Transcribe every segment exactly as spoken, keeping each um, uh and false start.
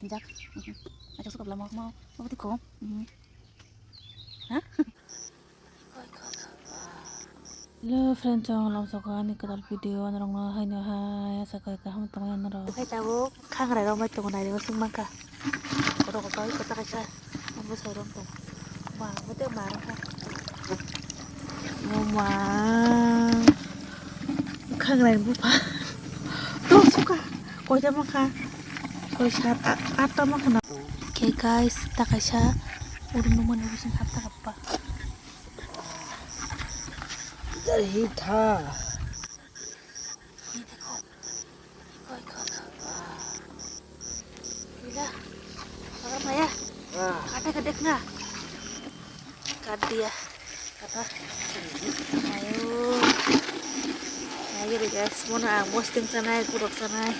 Jak. Acha suka bla mo mo mo ti ko. Ha? Hello friend, chong lam soko ani kadal video norok no haino hai asa kai kaham tong yan norok. Hai tabuk khangrai rok mai tongo nai rok sung mangkha. Koto koto hai kota kaisa. Ambo sai rok tong. Ba, bote ma rok. Mama. Khangrai bupha. To suka. Koita mangkha. Koi sat at, atta mangkha na. Okay guys, ta kaisa. Uru numani bising hapta happa. Idhar hi tha. Ye dekho. Koi koi koi. Mila. Agar maya. Kata ka dekhna. Kat diya. Kata. Ayo. Ayo guys, mona ang posting sanai, kurok sanai.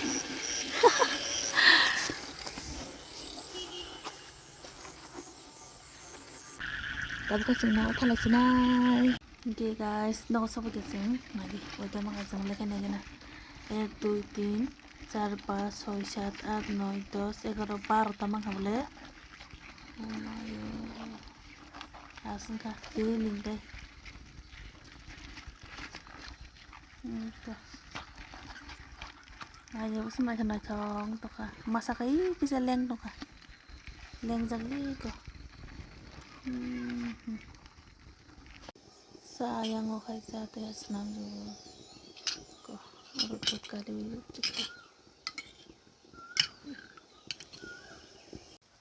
Tabuk khe chwng nogo thalai sinai. Hwnkhe guys, nogo sobo de chwng nai di. Waitama khe chwng lekha nai gana. Ek, dui, tin, char, panch, soi, sat, at, noi, dos, egaro, baro ta mankha bole. Aswng kha tini ning tei. Nai di, bwswk naithok naithok tongkha. Masa kai kisa leng tongkha. Lengjak liko. Hmm. Sa yango khai cha tei swnamjak ko. Oro khe kari.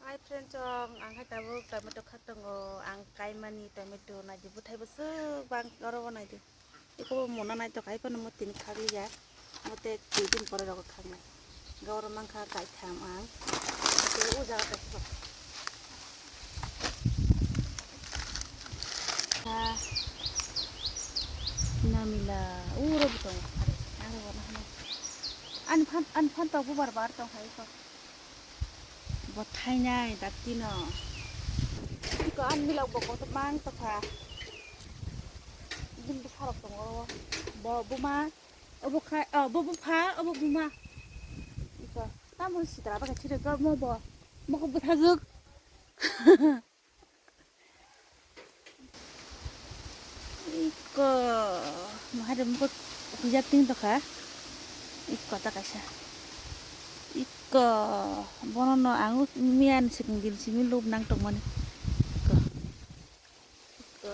Hi friend chong, ang hai tabuk tomato kha tongo, ang kaimani tomato nai di, bwthai bwswk bang oro bo nai di. Eko bo mona nai to kai phano mo tini khagwi ya. Mo te twi din pore rogo khangnai. Ga oro mankha kaitham ang. Te o jaga kaisa. Ha. Namila uro bo tongo. Are, are bo na hano. Ani phan, ani phan to bubar bar tong hai ko. Bo thainai daktino. Iko ani milok bo kotor mang tokha. Bini bwsarok tongo. Bo buma, obo khai, oh, bo bupha, obo buma. Iko tamo sitra baka chire ko mo bo. Moko bwthajwk. Iko, mahari mukut hujak ting tokha. Iko ta kaisa. Iko, bono no ang miyan sikung dil simi lub nang tongmani. Iko. Iko.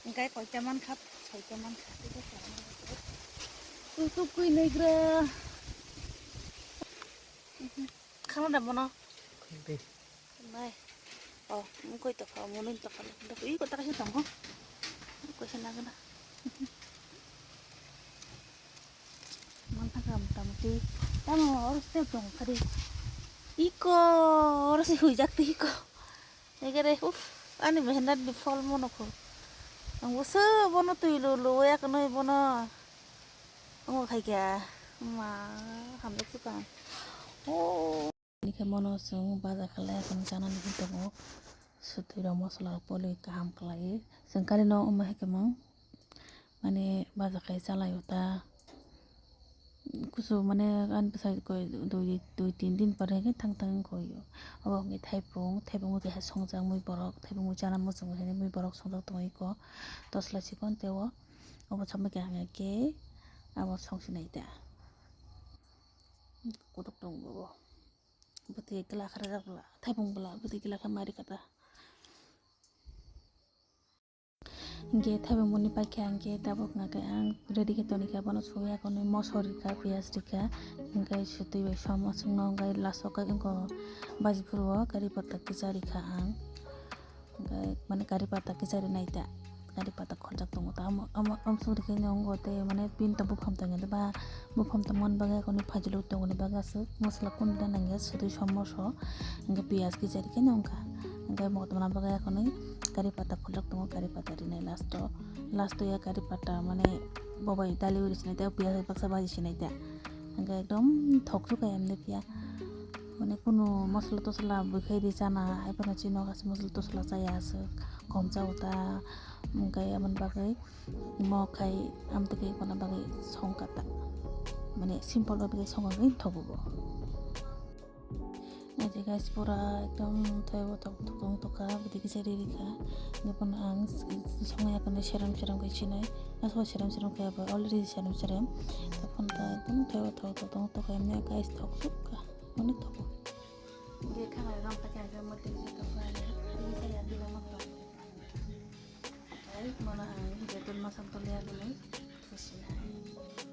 Engkai koita mankha, soita mankha. Tutuk kui noigra. Khana da bono. Nai. Oh, mungkoi tokha, munui tokha, tokha, iko ta kaisa tongo. Kaisa nagana. Mantha ka mota moti. Tamo oro step tong khadi. Iko, oro si huijak ti iko. Egere, uf, ani mehnat ni phol mono kho. Ang boso bono twi lu lu ya kono bono. Ang khai kya. Ma, hamle tu kan. Oh. Ani khe mono chwng baja khlai, chwng chanani hinwi tongo. Sutwi rok mosola rok poli kaham khlaiwi. Chwng kari no omo hai khe mung, mane baja khai chalaio ta. Kusu mane ani bwsai koi dui, dui tin din pore khe thang thang koi. Obo hwnkhe thaipung, thaipung bo keha songjak mui borok, thaipung bo chana muchungo hinwi mui borok songjak tongwi ko. Tosla chikon tei o, obo sambai khe hwnka khe abo songsinai ta. Kotok tongo bo. Bwtwi kla kha rwjak bwla, thaipung bwla, bwtwi kla kha mari kha ta. Hwnkhe thaipung boni paikha hwnkhe tabuk hwnkhe ang ready khe tonikha, bono suya konwi moso rikha, piyaj rikha, hwnkhe sutwi bai som aswkno hwnkhe last o khe wngkha baji phuru o kari pata kisa rikha ang. Hwnkhe mane kari pata kisa rinai ta, kari pata khorjak tongo ta, omo, omo, omo sori khe nw wngo tei mane pin to buphang tongya ba, buphang tongmani bagwi akhorni phaijlwi tongoni bagwi aswk mosola kunu ta nangya sotwi som moso, hwnkhe piyaj kisa rikhe nw wngkha, hwnkhe motom na bagwi akhorni kari pata khorjak tongo, kari pata rinai last o, last o ya kari pata mane bobai dali uri sinai ta, piyaj baksa baji sinai ta. Hwnkhe ekdom thok sukha emni phiya. Mane kunu mosola tosola bwkhai ri chana, hai phano chini o kaisa mosola tosola chaya aswk. Khom cha o ta, hwnkhe aboni bagwi mo khai amtwkhe kono bagwi songkha ta. Mane simple bagwi songkha khe thogo bo. Aje guys, pura ekdom thaibo tok tok tong tokha, bidi kisa riri kha. Jepon ang songnai akon seram seram kai sinai. Aswa seram seram kai abo already seram seram. Jepon ta ekdom thaibo tok tok tong tokha, emni guys, tok suk kha. Onek tok. Dia kha mai ram pa kya kya mati kisa tok kha. Ini saya bilang apa? Ai, mana ang jepon masang to liya dulu. Terus ini.